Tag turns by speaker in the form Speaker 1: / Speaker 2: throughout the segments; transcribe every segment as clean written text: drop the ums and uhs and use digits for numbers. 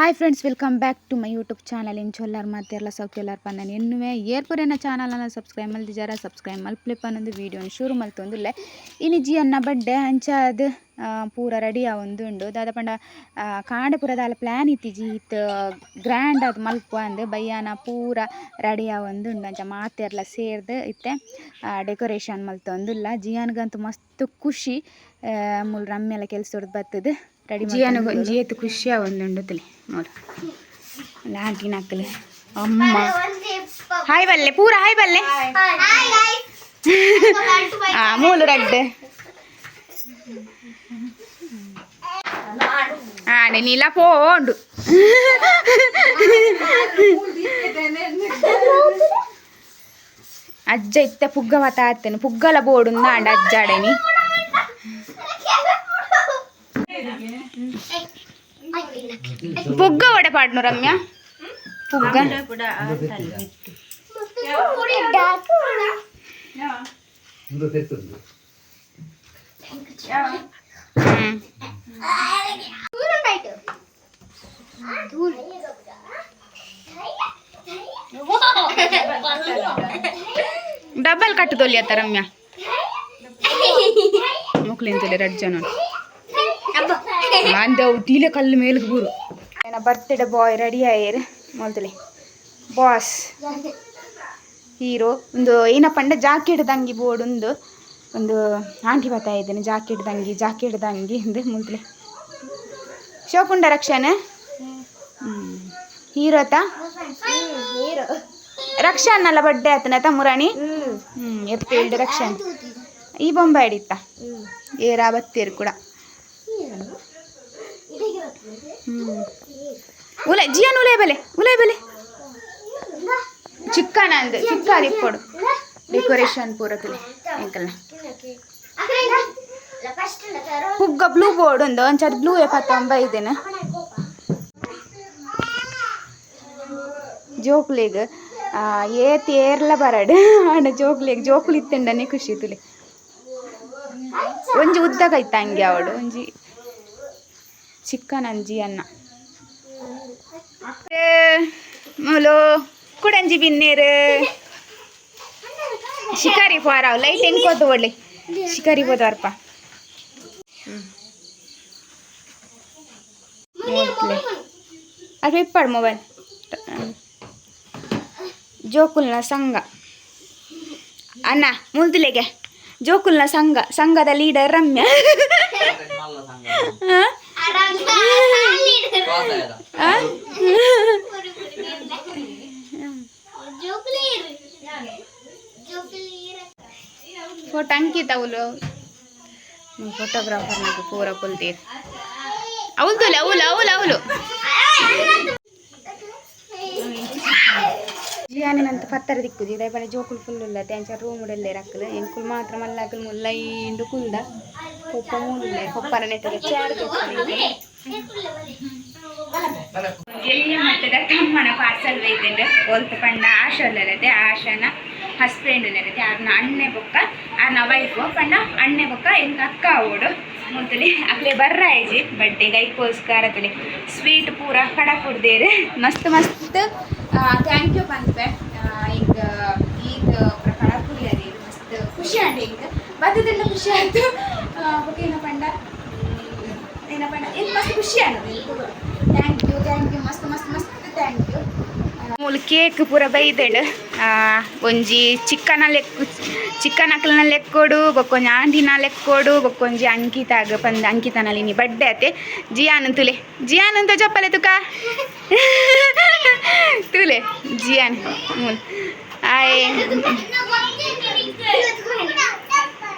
Speaker 1: Hi friends, welcome back to my YouTube channel. ಎಂಚೊಲ್ಲಾರ್ ಮಾತೆರ್ಲ ಸೌಖ್ಯಲ್ಲಾರ್ ಪಂದನ್ ಎನ್ನುವೆ. ಏರ್ಪುರೆನ ಚಾನಲ್ನ subscribe ಮಲ್ತಿಜಾರ, subscribe ಮಲ್ಪ್ಲೆ ಪನ್ನೊಂದು ವೀಡಿಯೋನ ಶುರು ಮಲ್ತೊಂದುಲ್ಲೆ. ಇನಿ ಜಿಯನ್ನ ಬಡ್ಡೆ, ಅಂಚಾದ್ ಪೂರ ರೆಡಿ ಆವೊಂದುಂಡು. ದಾದ ಪಂಡ ಕಾಂಡೆ ಪೂರ ದಾಲ ಪ್ಲ್ಯಾನ್ ಇತ್ತಿಜಿ, ಇತ್ ಗ್ರ್ಯಾಂಡ್ ಆದ್ ಮಲ್ಪುವ ಅಂದ್. ಬಯ್ಯಾನ ಪೂರ ರೆಡಿ ಆವೊಂದುಂಡು. ಅಂಚ ಮಾತೆರ್ಲ ಸೇರ್ದ್ ಇತ್ತೆ ಡೆಕೋರೇಷನ್ ಮಲ್ತೊಂದುಲ್ಲ. ಜಿಯಾನ್ಗಂತೂ ಮಸ್ತ್ ಖುಷಿ. ಮೂಲು ರಮ್ಮೆಲ ಕೆಲಸೊರ್ದು ಬತ್ತದ್ ರೆಡಿ.
Speaker 2: ಜಿಯಾನ ಒಂಜಿ ಏತ್ ಖುಷಿ ಆವೊಂದುಂಡು ತಲೆ ನೋಡು. ಆಂಟಿನಕುಲು, ಅಮ್ಮ, ಹಾಯ್ ಬಲ್ಲೆ, ಪೂರ ಹಾಯ್ ಬಲ್ಲೆ. ಮೂಲು ರಡ್ಡ್ ಆಂಡೆ ನೀಲ ಪೋಂಡು. ಅಜ್ಜ ಇತ್ತೆ ಪುಗ್ಗ ಮತ ಆತೇನೆ, ಪುಗ್ಗಲ ಬೋಡು ಆಂಡ ಅಜ್ಜಾಡನಿ. ಪುಗ್ಗ ಒಡೆ ಪಾಡ್ನು ರಮ್ಯಾ, ಪುಗ್ಗ. ಡಬಲ್ ಕಟ್ಟು ತೊಲಿಯತ್ತ ರಮ್ಯಾ. ಮಕ್ಳಿಂತಲೆ ರಡ್ಡ್ ಜನ ಅಂದವು ಟೀಲೆ ಕಲ್ಲು ಮೇಲ್ಗ್ ಬೂರು. ಏನ ಬರ್ತ್ಡೇ ಬಾಯ್ ರೆಡಿ ಆಯೆರ್. ಮೊಲ್ತಲೆ ಬಾಸ್ ಹೀರೋ. ಒಂದು ಏನಪ್ಪ ಅಂಡ ಜಾಕೆಟ್ ದಂಗಿ ಬೋರ್ಡ್ ಉಂದು. ಒಂದು ಆಂಟಿ ಬತ್ತಾ ಇದ್ದೇನೆ, ಜಾಕೆಟ್ ದಂಗಿ, ಜಾಕೆಟ್ ದಂಗಿ ಇಂದು. ಮುಲ್ತಲೆ ಶೋಕುಂಡ ರಕ್ಷಣೆ ಹೀರೋ ಆತ. ರಕ್ಷಣ್ ಅಲ್ಲ, ಬಡ್ಡೆ ಆತನ ತಮ್ಮುರಾಣಿ. ಎಪ್ಪೇಲ್ಡ್ ರಕ್ಷಣ್ ಈ ಬೊಂಬೆ ಅಡಿತ್ತ ಏರಾ ಬತ್ತೇರು ಕೂಡ. ಉಲೆ ಜಿಯನ್, ಉಲೆ ಬಲೆ, ಉಲೆ ಬಲೆ. ಚಿಕ್ಕನ ಅಂದ್ ಚಿಕ್ಕ ಇಪ್ಪೊಡು. ಡೆಕೋರೇಷನ್ ಪೂರ ತುಲೆ ಎಂಕಲ್ನ. ಪುಗ್ಗ ಬ್ಲೂ ಬೋರ್ಡ್ ಉಂದು, ಒಂಚಾದ ಬ್ಲೂ ಪತ್ತೊಂಬ ಇದೇನೆ. ಜೋಕ್ಲೆಗ್ ಏತ್ ಏರ್ಲ ಬರಡ್, ಆಂಡ ಜೋಕ್ಲೆಗ್ ಜೋಕುಲು ಇತ್ತೆಂಡನೆ ಖುಷಿ ತುಲೆ. ಒಂಜಿ ಉದ್ದ ಕೈತ ಅಂಗಿ ಅವಡು, ಒಂಜಿ ಚಿಕ್ಕನ ಅಂಜಿ ಅನ್ನ ಮೂಲು ಕುಡಂಜಿ ಬಿನ್ನೇರು. ಶಿಕಾರಿ ಫಾರಾವ್ ಲೈಟ್ ಹೆಂಗ್ ಒಳ್ಳೆ ಶಿಕಾರಿ ಹೋದವರ್ಪ. ಅದು ಇಪ್ಪಾಡು ಮೊಬೈಲ್. ಜೋಕುಲ್ನ ಸಂಘ ಅಣ್ಣ ಮುಲ್ದುಲೆಗೆ. ಜೋಕುಲ್ನ ಸಂಘ, ಸಂಘದ ಲೀಡರ್ ರಮ್ಯಾ. ಆ? ಆ? ಫೋಟೋ ಅಂಕಿತ ಅವಳು ಫೋಟೋಗ್ರಾಫರ್ నాకు ಪೂರ ಕುಲ್ತೀರ್. ಅವಳು ಅವಳು ಅವಳು ಅವಳು ಜಿಯಾನಿನಂತ ಪತ್ತರ ದಿಕ್ಕುಜಿ ದಯಪಡೆ. ಜೋಕುಲು ಫುಲ್ ಉಲ್ಲತೆ, ಅಂಚ ರೂಮ್ ಉಡಲ್ಲೆ ರಕ್ಕಲು. ಎಂಕುಲು ಮಾತ್ರ ಮಲ್ಲಾಕುಲು ಮುಲ್ಲೈಂಡು ಕುಲ್ದ. ಪೊಪ್ಪ ಮೂಡುಲ್ಲೆ, ಪೊಪ್ಪನ ನೆಟ್ಟದ ಚೇರ್. ಎಲ್ಲಿಯ ಮಟ್ಟದ ತಮ್ಮನ ಪಾರ್ಸಲ್ ಒಯ್ದುಂಡು. ಒಲ್ತು ಪಂಡ ಆಶಾ ಉಲ್ಲರತೆ, ಆಶಾನ ಹಸ್ಬೆಂಡ್ ಉಲ್ಲರತೆ, ಆರ್ನ ಅಣ್ಣೆ ಬೊಕ್ಕ ಆರ್ನ ವೈಫು. ಪಂಡ ಅಣ್ಣೆ ಬೊಕ್ಕ ಎಂಕ್ ಅಕ್ಕ ಆವೊಡು. ಮುಲ್ತಲಿ ಅಕ್ಲೆ ಬರ್ರಾಯ್ಜಿ ಬಡ್ಡೆಗ್, ಐಕೋಸ್ಕರ ತುಲೆ ಸ್ವೀಟ್ ಪೂರ ಕಡಪುಡ್ದೇರು. ಮಸ್ತ್ ಮಸ್ತ್ thank you ಪನ್ಪೆ. ಈಗ ಈತ್ ಪೂರ ಕಡಪುಡಿಯರ್, ಮಸ್ತ್ ಖುಷಿ ಆಂಡ್. ಎಂಕ್ ಬತ್ತದೆಲ್ಲ ಖುಷಿ ಆಯ್ತು. ಬೊಕ ಏನಪಂಡ ಏನಪಂಡ ಎಂಕ್ ಮಸ್ತ್ ಖುಷಿ ಆಂಡ್. Thank you, thank you, ಮಸ್ತ್ ಮಸ್ತ್ ಮಸ್ತ್ thank you. ಮೂಲು ಕೇಕ್ ಪೂರ ಬೈದೆಡ್. ಒಂಜಿ ಚಿಕ್ಕನ ಲೆಕ್ಕು, ಚಿಕ್ಕನ ಅಕ್ಲೆನ ಲೆಕ್ಕೊಡು, ಬೊಕ್ಕೊಂಜಿ ಆಂಟಿನ ಲೆಕ್ಕೊಡು, ಬೊಕ್ಕೊಂಜಿ ಅಂಕಿತಾಗ ಪಂದ್. ಅಂಕಿತನಲ್ಲಿ ಇನಿ ಬಡ್ಡೆ ಅತೆ. ಜಿಯಾನ್ ತುಲೆ, ಜಿಯಾನ್ ಅಂತ ಜಪ್ಪಲೆ ತುಕ ತುಲೆ ಜಿಯಾನ್ ಮೂಲು ಆಯ್.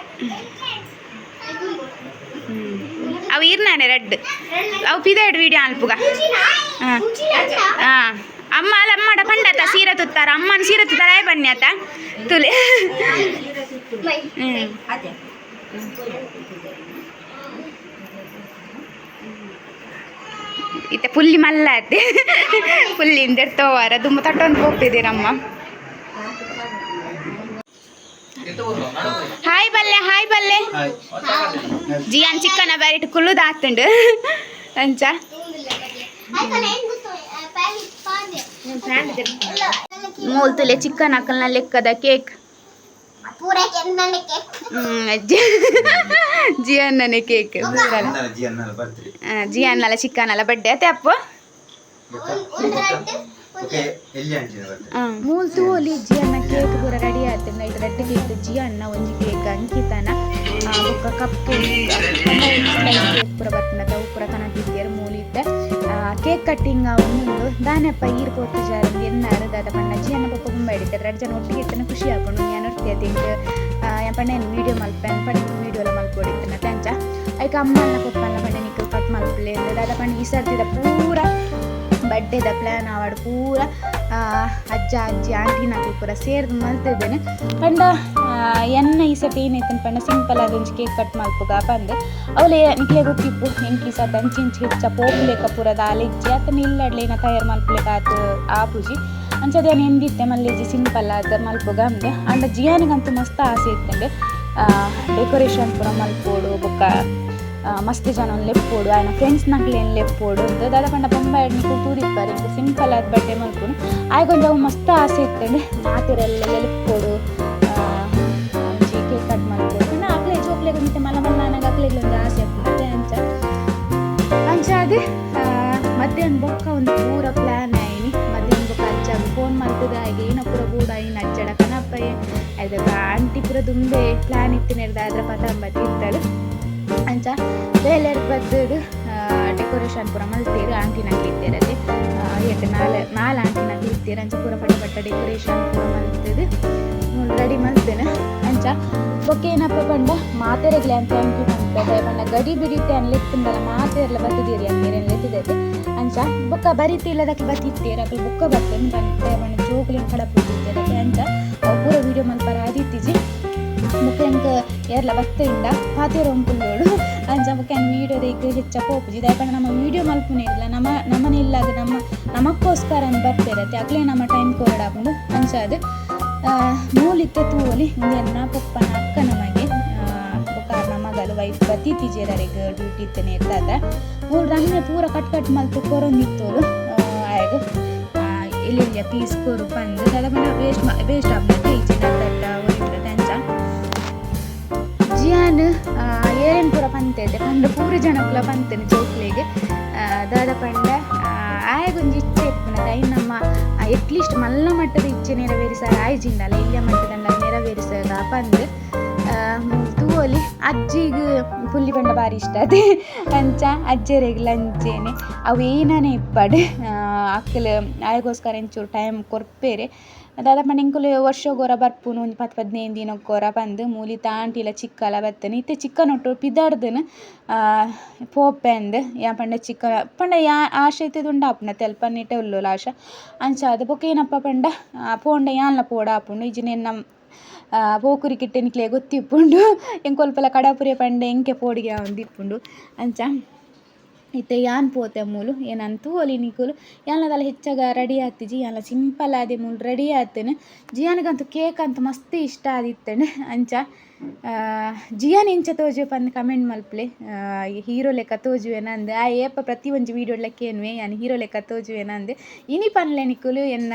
Speaker 2: ಅವು ಇರ್ನಾನೆ ರಡ್ಡ್ ಅವು ಪಿದಾಯ್ಡ್ ವೀಡಿಯೋ ಅನ್ಪುಗ. ಹಾಂ ಹಾಂ ಅಮ್ಮ ಅಲ್ಲ, ಅಮ್ಮಡ ಪಂಡತ ಸೀರೆ ತುತ್ತಾರ. ಅಮ್ಮನ ಸೀರೆ ತುತ್ತಾರ ಬನ್ನಿ ಆತ ತುಲೆ. ಹ್ಮ್ ಇತ್ತೆ ಪುಲ್ಲಿ ಮಲ್ಲ ಅತ್ತೆ, ಪುಲ್ಲಿಂದ ತೋವಾರ ದುಂಬ ತಟ್ಟೊಂದು ಹೋಗ್ತಿದ್ದೀರಮ್ಮ. ಹಾಯ್ ಬಲ್ಲೆ, ಹಾಯ್ ಬಲ್ಲೆ. ಜಿಯಾನ್ ಚಿಕ್ಕನ ಬ್ಯಾರಿಟ್ ಕುಲ್ಲುದ ಆತುಂಡು ಅಂಚ. ಫ್ಯಾನ್ ಮೂಲ್ತುಲೆ ಚಿಕ್ಕನ್ ಅಕ್ಕಲ್ನ ಲೆಕ್ಕದ ಕೇಕ್. ಜಿಯನ್ನನೆ ಕೇಕ್. ಜಿಯನ್ನಲ ಚಿಕ್ಕನಲ್ಲ ಬಡ್ಡೆ ಅತ್ತೆ ಅಪ್ಪು. ಮೂಲ್ ತೂವೊಲಿ ಜಿಯನ್ನ ಕೇಕ್ ಪೂರ ರೆಡಿ ಆತಂಡ. ಐಟ್ ರಡ್ಡ್ ಕೇಕ್ ಜಿಯನ್ನ, ಒಂಜಿ ಕೇಕ್ ಅಂಕಿತನ, ಬೊಕ್ಕ ಕಪ್ ಕೇಕ್, ಸ್ಲೈಸ್ ಕೇಕ್ ಪೂರ ಬರ್ಪುಂಡತ, ಅವು ಪೂರ ಕನತಿತ್ತೆರ್. ಮೂಲು ಇತ್ತೆ ಕೇಕ್ ಕಟ್ಟಿಂಗ್ ಆವೊಂದುಂಡು. ದಾನೆಪ್ಪ ಈರ್ ಪೋತುಜಾರ್ ಎನ್ನಾರ್ ದಾದ ಪಂಡ ಜಿಯನ್ನ ಪೊಪ್ಪ ಬೊಂಬೈ ಇತ್ತೆರ್. ರಡ್ಡ್ ಜನ ಒಟ್ಟಿಗೆ ಇತ್ತಂಡ ಖುಷಿ ಆಪುಂಡು. ಯಾನ್ ಒರ್ತಿ ಅತೆ ಯಾನ್ ಪಂಡ ಯಾನ್ ವೀಡಿಯೋ ಮಲ್ಪೆ ಪಂಡ ವೀಡಿಯೋಲ ಮಲ್ಪೊಡಿತ್ತುಂಡತೆ. ಅಂಚ ಐಕ್ ಅಮ್ಮಲ್ನ ಪೊಪ್ಪಲ್ನ ಪಂಡ ನಿಕುಲು ಕಟ್ ಮಲ್ಪುಲೆ. ದಾದ ಪಂಡ ಈ ಸರ್ತಿದ ಪೂರ ಬಡ್ಡೆದ ಪ್ಲಾನ್ ಆವಡ್ ಪೂರ ಅಜ್ಜ ಅಜ್ಜಿ ಆಂಟಿನಕುಲು ಪೂರ ಸೇರ್ದ್ ಮಲ್ತಿದ್ದೇನೆ. ಪಂಡ ಎನ್ನ ಈ ಸರ್ತಿ ಏನೈತಂದ್ ಪಂಡ ಸಿಂಪಲ್ ಆದ್ ಒಂಜಿ ಕೇಕ್ ಕಟ್ ಮಲ್ಪುಗ ಪಂದ್. ಅವ್ಲೆ ನಿಕ್ಲೆ ಗೊತ್ತಿಪ್ಪು, ಎಂಕ್ ಈ ಸರ್ತಿ ಅಂಚಿ ಇಂಚಿ ಹೆಚ್ಚ ಪೋಪುಲೆಕ ಪೂರ ದಾಲ ಇಜ್ಜಿ ಅತ್ತಂಡ ಇಲ್ಲಡ್ಲೆ ಏನ ತಯಾರ್ ಮಲ್ಪುಲೆಕ ಆತ್ ಆಪುಜಿ. ಅಂಚಾದ್ ಯಾನ್ ಎಂದಿತ್ತೆ ಮಲ್ಲೆಜ್ಜಿ, ಸಿಂಪಲ್ ಆದ್ ಮಲ್ಪುಗ ಅಂದ್. ಆಂಡ ಜಿಯಾನಿಗಂತೂ ಮಸ್ತ್ ಆಸೆ ಇತ್ತುಂಡು, ಡೆಕೋರೇಷನ್ ಪೂರ ಮಲ್ಪೊಡು ಬೊಕ್ಕ ಮಸ್ತ್ ಜನನ್ ಲೆಪ್ಪೊಡು, ಆಯನ ಫ್ರೆಂಡ್ಸ್ ನಕ್ಲೆನ್ ಲೆಪ್ಪೊಡು ಅಂದ್. ದಾದ ಪಂಡ ಬೊಂಬಾಯಿಡ್ ನಿಕುಲು ತೂದಿಪ್ಪರ್, ಇಂಕ್ ಸಿಂಪಲ್ ಆದ್ ಬಡ್ಡೆ ಮಲ್ಪುನು. ಆಯಗೊಂಜಿ ಅವು ಮಸ್ತ್ ಆಸೆ ಇತ್ತುಂಡು, ಮಾತೆರೆಲ್ಲ ಲೆಪ್ಪೊಡು, ಒಂಜಿ ಕೇಕ್ ಕಟ್ ಮಲ್ಪೊಡು ಪಂಡ ಅಕ್ಲೆ ಜೋಕ್ಲೆಗ್ ಒಂಜಿ ಮಲ್ಲ ಮಲ್ಲ ಆನಗ ಅಕ್ಲೆಗ್ ಒಂಜಿ ಆಸೆ ಇಪ್ಪುಂಡು. ಅಂಚ ಅಂಚಾದ್ ಮಧ್ಯಾಹ್ನ ಬೊಕ್ಕ ಒಂದು ಪೂರ ಪ್ಲಾನ್ ಆಯಿನಿ. ಮಧ್ಯಾಹ್ನ ಬೊಕ್ಕ ಅಜ್ಜಗ್ ಫೋನ್ ಮಲ್ತುದು ಆಯ್ಗೆ ಏನ ಪೂರ ಬೋಡಾಯಿನ ಅಜ್ಜಡ ಕನಪಯೆ. ಐದಕ ಆಂಟಿ ಪೂರ ದುಂಬೆ ಪ್ಲಾನ್ ಇತ್ತಿನೆರ್ದಾದ್ರ ಪತಂಬತ್ತಿ ಇತ್ತಲ್. ಅಂಚ ಬೇಲೆಡ್ ಬತ್ತುದು ಡೆಕೋರೇಷನ್ ಪೂರ ಮಲ್ತೆರ್. ಆಂಟಿನಕ್ಲು ಇತ್ತೆರತೆ, ಏತ್ ನಾಲ್ ನಾಲ್ ಆಂಟಿನಕ್ಲು ಇತ್ತೆರ್. ಅಂಚ ಪೂರ ಪಟ ಪಟ ಡೆಕೋರೇಷನ್ ಪೂರ ಮಲ್ತುದು ಮೂಲು ರೆಡಿ ಮಲ್ತೇನೆ. ಅಂಚ ಬೊಕ್ಕ ಏನಪ್ಪ ಪಂಡ ಮಾತೆರೆಗ್ಲ ಯಾನ್ thank you ಪನ್ಪೆ. ಪಂಡ ಗಡಿ ಬಿಡಿಟ್ ಯಾನ್ ಲೆತ್ತುಂಡಲ ಮಾತೆರ್ಲ ಬತ್ತುದೀರಿ, ಯಾನ್ ಮೇರೆನ್ ಲೆತ್ತುದೈತೆ. ಅಂಚ ಬೊಕ್ಕ ಬರಿತ ಇಲ್ಲದಕ್ಲು ಬತ್ತಿತ್ತೆರ್, ಅಕ್ಲು ಬೊಕ್ಕ ಬತ್ತೇನೆ ಪಂತೆ. ಪಂಡ ಜೋಕುಲೆನ್ ಕಡಪುಡ್ದಿತ್ತೆರ್. ಅಂಚ ಅವು ಪೂರ ವೀಡಿಯೋ ಮಲ್ಪರ ಆದಿತ್ತಿಜಿ. ಬೊಕ್ಕ ಎಂಕ್ ಏರ್ಲ ಬತ್ತಿಂಡ ಪಾತೆರೊಂಪುಲ್ಲೋಡು. ಅಂಚ ಬೊಕ್ಕ ಯಾನ್ ವೀಡಿಯೋದ ಇಕ್ ಹೆಚ್ಚ ಪೋಪುಜಿ. ದಾಯೆ ಪಂಡ ನಮ್ಮ ವೀಡಿಯೋ ಮಲ್ಪುನಿರ್ಲ ನಮ್ಮ ನಮ್ಮನೆ ಇಲ್ಲಾಗ ನಮ್ಮ ನಮಕ್ಕೋಸ್ಕರ ಅಂದ್ ಬರ್ಪೆರತೆ, ಅಕ್ಲೆ ನಮ್ಮ ಟೈಮ್ ಕೊರಡಾಪುಂಡು. ಅಂಚಾದ್ ಮೂಲಿತ್ತೆ ತೂವೊಲಿ. ಉಂದು ಎನ್ನ ಪೊಪ್ಪನ ಅಕ್ಕನ ಮಗೆ ಬೊಕ್ಕ ಆರ್ನ ಮಗಲು, ವೈಫ್ ಬತ್ತಿತ್ತಿಜೆರ್, ಅರೆಗ್ ಡ್ಯೂಟಿ ಇತ್ತನೆ ಇರ್ತದ. ಮೂಲು ರಮ್ಯ ಪೂರ ಕಟ್ ಕಟ್ ಮಲ್ತ್ ಕೊರೊಂದಿತ್ತೋಲು ಆಯಗ್ ಎಲ್ಲೆಲ್ಲಿಯ ಪೀಸ್ ಕೊರು ಪಂದ್. ದಾದ ಪಂಡ ವೇಸ್ಟ್ ವೇಸ್ಟ್ ಆಪುಂಡು ಇಜ್ಜಿಂಡ ಅರ್ಧ ಒರಿಪುಂಡು. ಅಂಚ ಜಿಯಾನ್ ಏರೆನ್ ಪೂರ ಪಂತೇತೆ ಪಂಡ ಪೂರ ಜನಕ್ಕುಲ ಪಂತೇನೆ ಜೋಕ್ಲೆಗ್. ದಾದ ಪಂಡ ಆಯಗೊಂಜಿ ಇಚ್ಛೆ ಇಪ್ಪುನತೆ, ಐನ್ ನಮ್ಮ ಎಟ್ಲೀಸ್ಟ್ ಮಲ್ಲ ಮಟ್ಟದ ಇಚ್ಛೆ ನೆರವೇರಿಸಾರ ಆಯ್ಜಿಂಡಲ ಎಲ್ಯ ಮಟ್ಟದಂಡ ನೆರವೇರಿಸಾಗ ಪಂದ್. ತೂವೊಲಿ. ಅಜ್ಜಿಗ್ ಪುಲ್ಲಿ ಪಂಡ ಬಾರಿ ಇಷ್ಟ ಅದೇ. ಅಂಚ ಅಜ್ಜೆರೆಗ್ಲ ಅಂಚೆನೆ ಅವು ಏನನೇ ಇಪ್ಪಡ್ ಅಕ್ಲ್ ಆಯಗೋಸ್ಕರ ಒಂಚೂರು ಟೈಮ್ ಕೊರ್ಪೆರ್. ದಾದ ಪಂಡ ಎಂಕುಲು ವರ್ಷಗೊರ ಬರ್ಪುನು ಒಂಜಿ 10 15 ದಿನಕ್ಕೊರ ಪಂದ್. ಮೂಲಿತ ಆಂಟಿಲ ಚಿಕ್ಕಲ ಬತ್ತನೆ ಇತ್ತೆ ಚಿಕ್ಕನೊಟ್ಟು ಪಿದಾಡ್ದನ ಪೋಪೆ ಅಂದ್. ಯಾನ್ ಪಂಡ ಚಿಕ್ಕ ಪಂಡ ಯಾ ಆಶೆ ಇತ್ತುದು ಉಂಡಾಪುಂಡು ಅಲ್ಪ ಉಲ್ಲೋಲು ಆಶೆ. ಅಂಚಾದ್ ಬೊಕ್ಕ ಏನಪ್ಪ ಪಂಡ ಪೋಂಡ ಯಾನ್ಲ ಪೋಡಾಪುಂಡು ಇಜ್ಜಿಂಡ ಎನ್ನ ಪೋಕುರಿ ಕಿಟ್ಟೆ ನಿಕ್ಲೆ ಗೊತ್ತಿಪ್ಪುಂಡು, ಎಂಕೊಲ್ಪಲ ಕಡಪುರೆ ಪಂಡ ಎಂಕೆ ಪೋಡಿಗೆ ಆವೊಂದಿಪ್ಪುಂಡು. ಅಂಚ ಇತ್ತೆ ಯಾನ್ ಪೋತೆ ಮೂಲು ಎನನ್ ತೂವೊಲಿ ನಿಕುಲು. ಯಾನ್ಲ ದಾಲ ಹೆಚ್ಚಾಗ ರೆಡಿ ಆತಿಜಿ, ಯಾನ್ಲ ಸಿಂಪಲ್ ಆದೆ ಮೂಲು ರೆಡಿ ಆತೇನೆ. ಜಿಯಾನಿಗಂತೂ ಕೇಕ್ ಅಂತೂ ಮಸ್ತ್ ಇಷ್ಟ ಆದಿತ್ತೇನೆ. ಅಂಚ ಜಿಯಾನ್ ಎಂಚ ತೋಜುವೆ ಪಂದ್ ಕಮೆಂಟ್ ಮಲ್ಪುಲೆ, ಹೀರೋ ಲೆಕ್ಕ ತೋಜುವೆನ ಅಂದ್. ಆ ಏಪ ಪ್ರತಿ ಒಂಜಿ ವೀಡಿಯೋಡ್ಲ ಕೇನುವೆ ಯಾನ್ ಹೀರೋ ಲೆಕ್ಕ ತೋಜುವೆನ ಅಂದ್. ಇನಿ ಪನ್ಲೆ ನಿಕುಲು ಎನ್ನ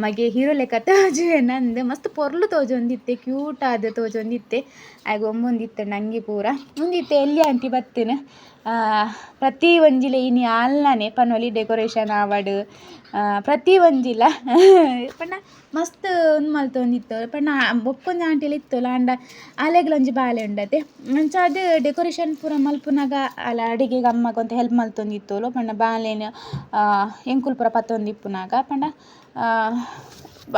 Speaker 2: ಮಗೆ ಹೀರೋ ಲೆಕ್ಕ ತೋಜುವೆನ ಅಂದ್. ಮಸ್ತ್ ಪೊರ್ಲು ತೋಜೊಂದಿತ್ತೆ, ಕ್ಯೂಟ್ ಆದ್ ತೋಜೊಂದಿತ್ತೆ. ಆಯಗ್ ಒಂಬೊಂದಿತ್ತುಂಡು ಅಂಗಿ ಪೂರ ಉಂದಿತ್ತೆ. ಎಲ್ಯ ಆಂಟಿ ಬತ್ತಿನ ಪ್ರತಿ ಒಂಜಿಲ ಇನಿ ಆಲ್ನನೆ ಪನೊಲಿ, ಡೆಕೋರೇಷನ್ ಆವಡ್ ಪ್ರತಿ ಒಂಜಿಲ ಪಂಡ ಮಸ್ತ್ ಉಂದು ಮಲ್ತೊಂದಿತ್ತು. ಪಂಡ ಬೊಕ್ಕೊಂಜಿ ಆಂಟಿಲ ಇತ್ತೊಲು, ಆಂಡ ಆಲೆಗ್ಲ ಒಂಜಿ ಬಾಲೆ ಉಂಡತೆ. ಅಂಚಾದ್ ಡೆಕೋರೇಷನ್ ಪೂರ ಮಲ್ಪುನಗ ಆಲ್ ಅಡಿಗೆಗ್ ಅಮ್ಮಗ್ ಒಂತೆ ಹೆಲ್ಪ್ ಮಲ್ತೊಂದಿತ್ತೊಲು. ಪಂಡ ಬಾಲೆನ್ ಎಂಕುಲು ಪೂರ ಪತ್ತೊಂದಿಪ್ಪುನಗ ಪಂಡ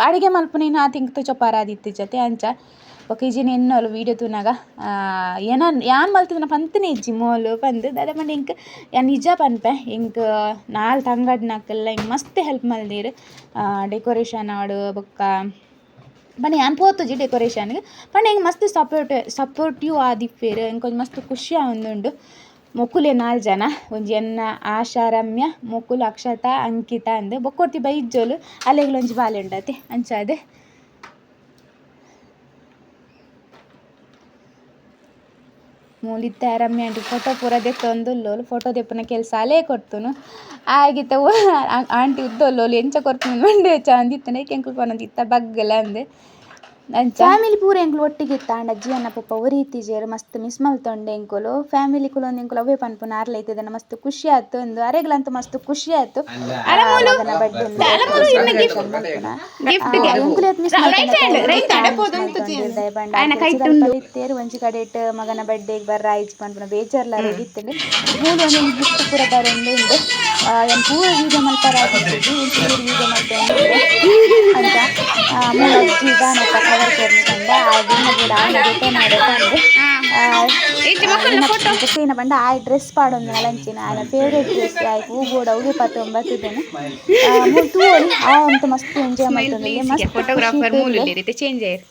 Speaker 2: ಅಡಿಗೆ ಮಲ್ಪುನೇನ್ ಆತ್ ಎಂಕ್ ತೋಜಪಾರ ಆದಿತ್ತಿಜತೆ. ಅಂಚ ಬೊಕ್ಕ ಇಜಿನ ಎನ್ನೋಲು ವೀಡಿಯೋ ತೂನಗ ಎನನ್ ಯಾನ್ ಮಲ್ತಿನ ಪಂತನೇ ಇಜ್ಜಿ ಮೋಲು ಪಂದ್. ದಾದ ಪಂಡ ಎಂಕ್ ಯಾನ್ ನಿಜ ಪನ್ಪೆ, ಎಂಕ್ ನಾಲ್ ತಂಗಡಿನಕುಲ್ಲ ಎಂಕ್ ಮಸ್ತ್ ಹೆಲ್ಪ್ ಮಲ್ದೆರ್ ಡೆಕೋರೇಷನ್ ಆವಡ್ ಬೊಕ್ಕ. ಪಂಡ ಯಾನ್ ಪೋತುಜಿ ಡೆಕೋರೇಷನ್ಗ್, ಪಂಡ ಎಂಕ್ ಮಸ್ತ್ ಸಪೋರ್ಟಿವ್ ಆದಿಪ್ಪೆರ್. ಎಂಕ್ ಒಂಜಿ ಮಸ್ತ್ ಖುಷಿ ಆವೊಂದುಂಡು. ಮೊಕುಲೆ ನಾಲ್ ಜನ, ಒಂಜಿ ಎನ್ನ ಆಶಾ ರಮ್ಯ, ಮೊಕುಲು ಅಕ್ಷತಾ ಅಂಕಿತಾ ಅಂದ್. ಬೊಕ್ಕೊರ್ತಿ ಬೈಜೋಲು, ಅಲೆಗ್ಲ ಒಂಜಿ ಬಾಲೆ ಉಂಡತೆ. ಅಂಚಾದ್
Speaker 1: ಮೂಲಿತ್ತೆ ರಮ್ಯ ಆಂಟಿ ಫೋಟೋ ಪೂರ ದೆತ್ತೊಂದುಲ್ಲೋಲು. ಫೋಟೋ ದೆಪ್ಪುನ ಕೆಲಸ ಅಲೇ ಕೊರ್ತುನು. ಆಗಿತ್ತ ಆಂಟಿ ಉದ್ದೊಲ್ಲೋಲು ಎಂಚ ಕೊರ್ಪುನು ಮಂಡೆ ಚಾಂದಿತ್ತನೆ ಎಂಕುಲು ಪನೊಂದಿತ್ತ ಬಗ್ಗಲ ಅಂದ್. ಅಂಚ ಫ್ಯಾಮಿಲಿ ಪೂರ ಎಂಕುಲು ಒಟ್ಟಿಗೆ ಇತ್ತ ಆಂಡ ಅಜ್ಜಿ ಪೊಪ್ಪ ಒರಿ ಇತ್ತಿಜೆರ್ ಮಸ್ತ್ ಮಿಸ್ ಮಲ್ತೊಂಡೆ ಎಂಕುಲು. ಫ್ಯಾಮಿಲಿ ಕುಲೊಂದು ಎಂಕುಲು ಅವೇ ಪನ್ಪುನ ಅರ್ಲ ಇತ್ತದನ ಮಸ್ತ್ ಖುಷಿ ಆತು ಅಂದು ಅರೆಗ್ಲಂತೂ ಮಸ್ತ್ ಖುಷಿ ಆತು. ಇತ್ತೇರು ಒಂಜಿ ಕಡೆಟ್ ಮಗನ ಬರ್ಡೇಗ್ ಬರ್ರ ಆಯ್ಜಿ ಪನ್ಪುನ ಬೇಜಾರ್ಲ ಇತ್ತುಂಡು. ಮೂಲು ಒಂಜಿ ಗಿಫ್ಟ್ ಪೂರ ಬರೊಂದು ಉಂಡು. ಯಾನ್ ಪೂರ ವೀಡಿಯೋ ಮಲ್ಪರ ಆದಿಜ್ಜಿ, ಒಂಚೂರು ವೀಡಿಯೋ ಮಲ್ತೊಂದು ಅಂತ. ಮೂಲು ಅಜ್ಜಿ ದಾನಪ್ಪ ಕವರ್ ಕೊರ್ನಿ ಪಂಡ ಆ ದಿನ ಪೂರ ಆನೆ ದೆತೊನಡೆ ಪಂದ್. ಬೊಕ್ಕ ಪಂಡ ಆ ಡ್ರೆಸ್ ಪಾಡೊಂದು ಅಂಚಿನ ಆಯನ ಫೇವ್ರೇಟ್ ಡ್ರೆಸ್ ಆಯ್ ಹೂ ಬೋಡ ಉಗೆ ಪತ್ತೊಂಬತ್ತಿದ್ದೇನೆ. ಮೂಲು ತೂವೊಲಿ ಆ ಅಂತ ಮಸ್ತ್ ಎಂಜಾಯ್ ಮಲ್ತೊಂದುಲ್ಲೆ ಮಸ್ತ್
Speaker 2: ಫೋಟೋಗ್ರಾಫರ್
Speaker 1: ಖುಷಿ
Speaker 2: ಮೂಲು ಚೇಂಜ್ ಆಯ್ರು.